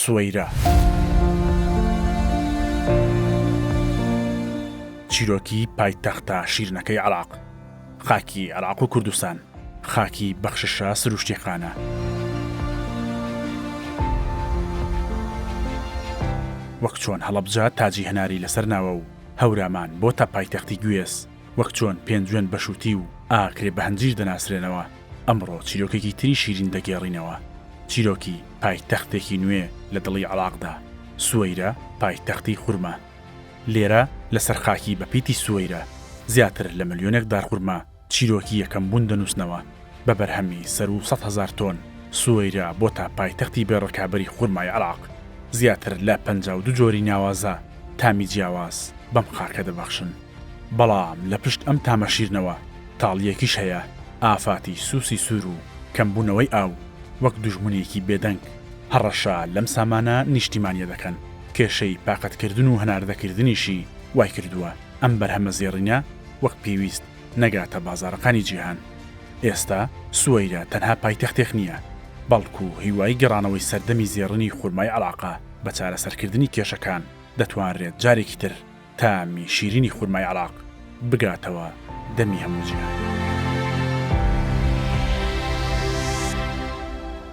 سوەیرە. چیرۆکی پایتەختە شیرنەکەی عێراق، خاکی عێراق و کوردستان، خاکی بەخششە سروشتیەکانە. وەک چۆن هەڵەبجە تاجی هەناری لەسەر ناوە و هەورامان بۆتە پایتەختی گوێز، وەک چۆن پێنجوێن بە شووتی و ئاکرێ بە هەنجیر دەناسرێنەوە، ئەمڕۆ چیرۆکێکی تری شیرین دەگێڕینەوە، چیرۆکی پایتەختێکی نوێ لە دڵی عێراقدا، سوەیرە پایتەختی خورما. لێرە لەسەر خاکی بەپیتی سوەیرە، زیاتر لە ملیۆنێک دارخورما چیرۆکی یەکەم بوون دەنووسنەوە، بە بەرهەمی سەروو 100,000 تۆن، سوەیرە بۆتە پایتەختی بێ ڕکابەری خورمای عێراق، زیاتر لە 52 جۆری ناوازە تامی جیاواز بەم خاکە دەبەخشن. بەڵام لە پشت ئەم تامە شیرنەوە تاڵییەکیش هەیە، ئافاتی سوسی سوور و کەمبوونەوەی ئاو وەک دوژمنێکی بێدەنگ هەڕەشە لەم سامانە نیشتیمانییە دەکەن، کێشەی پاقەتکردن و هەناردەکردنیشی وایکردووە ئەم بەرهەمە زێڕینە وەک پێویست نەگاتە بازاڕەکانی جیهان. ئێستا سوەیرە تەنها پایتەختێک نییە، بەڵکو هیوای گەڕانەوەی سەردەمی زێڕینی خورمای عێراقە، بە چارەسەرکردنی کێشەکان دەتوانرێت جارێکی تر تامی شیرینی خورمای عێراق بگاتەوە دەمی هەموو جیهان.